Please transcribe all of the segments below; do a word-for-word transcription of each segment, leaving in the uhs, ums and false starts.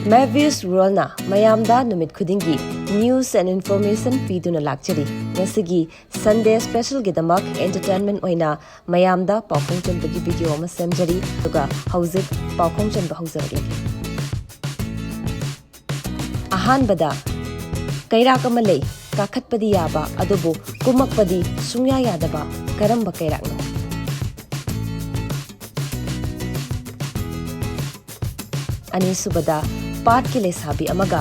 Mavis Ruralꯅ ꯃꯌꯥꯝꯗ ꯅꯨꯃꯤꯠ ꯈꯨꯗꯤꯡꯒꯤ news and information ꯄꯤꯗꯨꯅ ꯂꯥꯛꯆꯔꯤ꯫ ꯉꯁꯤꯒꯤ Sunday specialꯒꯤꯗꯃꯛ entertainment ꯑꯣꯏꯅ ꯃꯌꯥꯝꯗ ꯄꯥꯎꯈꯣꯡ ꯆꯟꯕꯒꯤ video ꯑꯃ ꯁꯦꯝꯖꯔꯤ꯫ ꯑꯗꯨꯒ ꯍꯧꯖꯤꯛ ꯄꯥꯎꯈꯣꯡ ꯆꯟꯕ ꯍꯧꯖꯔꯛꯂꯒꯦ꯫ ꯑꯍꯥꯟꯕꯗ, ꯀꯩꯔꯥꯛ ꯑꯃ ꯂꯩ, ꯀꯥꯈꯠꯄꯗꯤ ꯌꯥꯕ, ꯑꯗꯨꯕꯨ ꯀꯨꯝꯃꯛꯄꯗꯤ ꯁꯨꯡꯌꯥ ꯌꯥꯗꯕ꯫ ꯀꯔꯝꯕ ꯀꯩꯔꯥꯛꯅꯣ? ꯑꯅꯤꯁꯨꯕꯗ, ꯄꯥꯠꯀꯤ ꯂꯩꯁꯥꯕꯤ ꯑꯃꯒ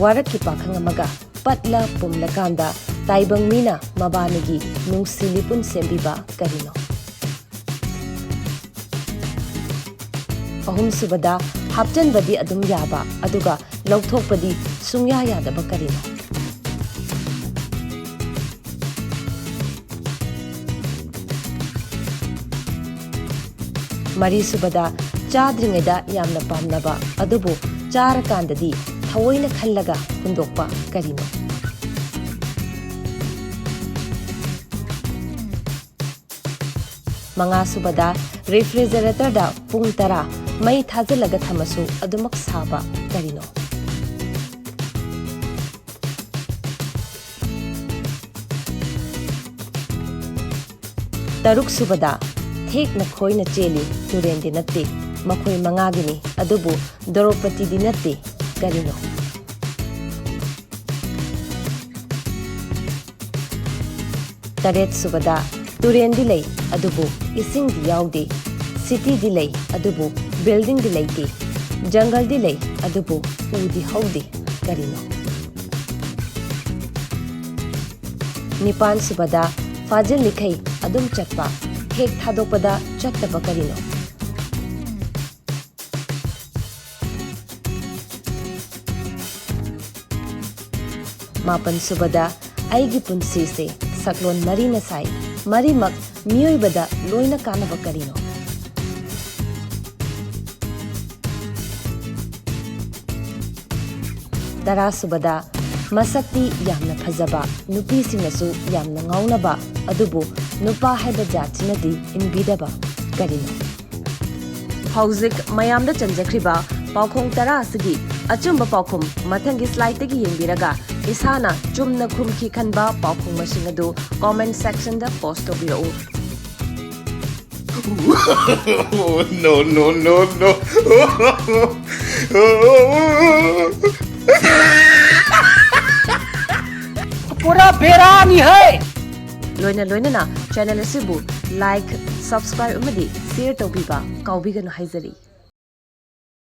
ꯋꯥꯔꯛꯀꯤ ꯄꯥꯈꯪ ꯑꯃꯒ ꯄꯠꯂ ꯄꯨꯝꯂꯀꯥꯟꯗ ꯇꯥꯏꯕꯪ ꯃꯤꯅ ꯃꯕꯥꯅꯤꯒꯤ ꯅꯨꯡꯁꯤ ꯂꯤꯄꯨꯟ ꯁꯦꯝꯕꯤꯕ ꯀꯔꯤꯅꯣ? ꯑꯍꯨꯝꯁꯨꯕꯗ, ꯍꯥꯞꯆꯟꯕꯗꯤ ꯑꯗꯨꯝ ꯌꯥꯕ, ꯑꯗꯨꯒ ꯂꯧꯊꯣꯛꯄꯗꯤ ꯁꯨꯡꯌꯥ ꯌꯥꯗꯕ ꯀꯔꯤꯅꯣ? ꯃꯔꯤꯁꯨꯕꯗ, ꯆꯥꯗ꯭ꯔꯤꯉꯩꯗ ꯌꯥꯝꯅ ꯄꯥꯝꯅꯕ, ꯑꯗꯨꯕꯨ ꯆꯥꯔꯀꯥꯟꯗꯗꯤ ꯊꯑꯣꯏꯅ ꯈꯜꯂꯒ ꯍꯨꯟꯗꯣꯛꯄ ꯀꯔꯤꯅꯣ? ꯃꯉꯥꯁꯨꯕꯗ, refrigeratorꯗ ꯄꯨꯡ ꯇꯔꯥ ꯃꯩ ꯊꯥꯖꯤꯜꯂꯒ ꯊꯝꯃꯁꯨ ꯑꯗꯨꯃꯛ ꯁꯥꯕ ꯀꯔꯤꯅꯣ? ꯇꯔꯨꯛꯁꯨꯕꯗ, ꯊꯦꯛꯅ ꯈꯣꯏꯅ ꯆꯦꯜꯂꯤ ꯇꯨꯔꯦꯟꯗꯤ ꯅꯠꯇꯦ, ꯃꯈꯣꯏ ꯃꯉꯥꯒꯤꯅꯤ, ꯑꯗꯨꯕꯨ ꯗ꯭ꯔꯧꯄꯗꯤꯗꯤ ꯅꯠꯇꯦ꯫ ꯀꯔꯤꯅꯣ? ꯇꯔꯦꯠꯁꯨꯕꯗ, ꯇꯨꯔꯦꯟꯗꯤ ꯂꯩ, ꯑꯗꯨꯕꯨ ꯏꯁꯤꯡꯗꯤ ꯌꯥꯎꯗꯦ꯫ Cityꯗꯤ ꯂꯩ, ꯑꯗꯨꯕꯨ buildingꯗꯤ ꯂꯩꯇꯦ꯫ ꯖꯪꯒꯜꯗꯤ ꯂꯩ, ꯑꯗꯨꯕꯨ ꯎꯗꯤ ꯍꯧꯗꯦ꯫ ꯀꯔꯤꯅꯣ? ꯅꯤꯄꯥꯟꯁꯨꯕꯗ, ꯐꯥꯖꯤꯜꯂꯤꯈꯩ ꯑꯗꯨꯝ ꯆꯠꯄ, ꯍꯦꯛ ꯊꯥꯗꯣꯛꯄꯗ ꯆꯠꯇꯕ ꯀꯔꯤꯅꯣ? ꯃꯥꯄꯟꯁꯨꯕꯗ, ꯑꯩꯒꯤ ꯄꯨꯟꯁꯤꯁꯦ ꯁꯛꯂꯣꯟ ꯃꯔꯤꯅ ꯁꯥꯏ, ꯃꯔꯤꯃꯛ ꯃꯤꯑꯣꯏꯕꯗ ꯂꯣꯏꯅ ꯀꯥꯟꯅꯕ ꯀꯔꯤꯅꯣ? ꯇꯔꯥꯁꯨꯕꯗ, ꯃꯁꯛꯇꯤ ꯌꯥꯝꯅ ꯐꯖꯕ, ꯅꯨꯄꯤꯁꯤꯡꯅꯁꯨ ꯌꯥꯝꯅ ꯉꯥꯎꯅꯕ, ꯑꯗꯨꯕꯨ ꯅꯨꯄꯥ ꯍꯥꯏꯕ ꯖꯥꯠꯁꯤꯅꯗꯤ ꯏꯟꯕꯤꯗꯕ ꯀꯔꯤꯅꯣ? ꯍꯧꯖꯤꯛ ꯃꯌꯥꯝꯗ ꯆꯟꯖꯈ꯭ꯔꯤꯕ ꯄꯥꯎꯈꯣꯡ ꯇꯔꯥ ꯑꯁꯤꯒꯤ ꯑꯆꯨꯝꯕ ꯄꯥꯎꯈꯨꯝ ꯃꯊꯪꯒꯤ slideꯇꯒꯤ ꯌꯦꯡꯕꯤꯔꯒ ꯏꯁꯥꯅ ꯆꯨꯝꯅ ꯈꯨꯝꯈꯤ ꯈꯟꯕ ꯄꯥꯎꯈꯨꯝ ꯃꯁꯤꯡ ꯑꯗꯨ comment sectionꯗ post ꯇꯧꯕꯤꯔꯛꯎ꯫ No, no, no, no. ꯄꯨꯔꯥ ꯕꯦꯔꯥꯅꯤ ꯍꯦ꯫ ꯂꯣꯏꯅ ꯂꯣꯏꯅꯅ channel ꯑꯁꯤꯕꯨ like, subscribe ꯑꯃꯗꯤ share ꯇꯧꯕꯤꯕ ꯀꯥꯎꯕꯤꯒꯅꯨ ꯍꯥꯏꯖꯔꯤ꯫